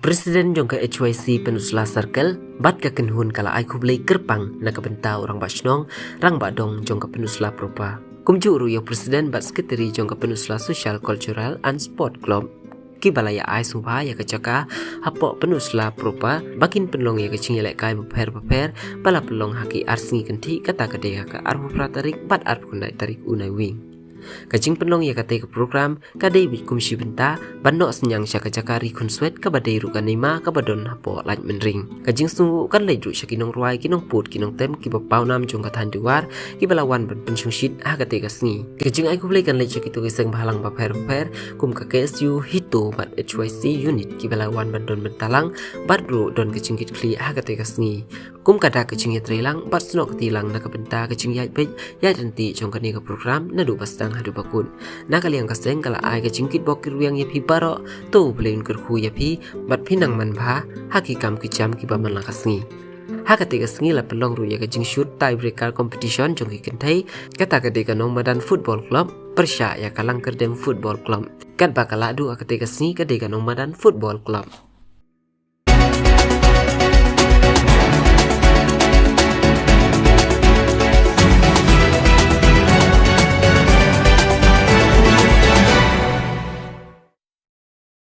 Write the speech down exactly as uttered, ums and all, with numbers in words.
President jong ka H Y C Peninsula Circle bad ka kynhun ka la ai khublei kyrpang na ka bynta u Rangbah Shnong, Rangbah Dong jong ka Peninsula Proper. Kumjuh ruh ïa u President bad Secretary jong ka Peninsula Social, Cultural and Sport Club, kiba la ïa ai sngewbha ïa ka jaka hapoh Peninsula Proper ba kin pynlong ïa ka jingïalehkai bapher bapher ba la pynlong ha ki ar sngi kynthih, kata ka dei ha ka arphew phra tarik bad arphew khyndai tarik u Naiwieng. Ka jingpynlong ïa katei ka program ka dei beit kum shi bynta ban noh synñiang sha ka jaka ri khunswet kaba dei ruh ka Neima kaba don hapoh Laitumkhrah. Ka jingsngewnguh kan leit ruh sha ki nongrwai, ki nongput, ki nongtem, kiba pawnam jong ka thaiñ Dewar, kiba la wan ban pynshongshit ha katei ka sngi. Ka jingai khublei kan leit sha kito ki seng bhalang bapher bapher kum ka K S U, HITO bad H Y C unit kiba la wan ban don bynta lang bad ruh don ka jingkitkhlieh ha katei ka sngi. Kum ka dak ka jingïatreilang bad snoh kti lang na ka bynta ka jingïaid beit ïaid ryntih jong kane ka program naduh ba sdang haduh ba kut. Na ka liang ka seng ka la ai ka jingkitbok kitrwiang ïa phi baroh, to U Blei un kyrkhu ïa phi bad phin nang manbha ha ki kam ki jam kiba man la ka sngi. Ha katei ka sngi la pynlong ruh ïa ka jingshut tiebreaker competition jong ki kynthei, kata ka dei ka Nongmadan Football Club pyrshah ïa ka Langkyrdem Football Club. Katba ka la duh ha katei ka sngi ka dei ka Nongmadan Football Club.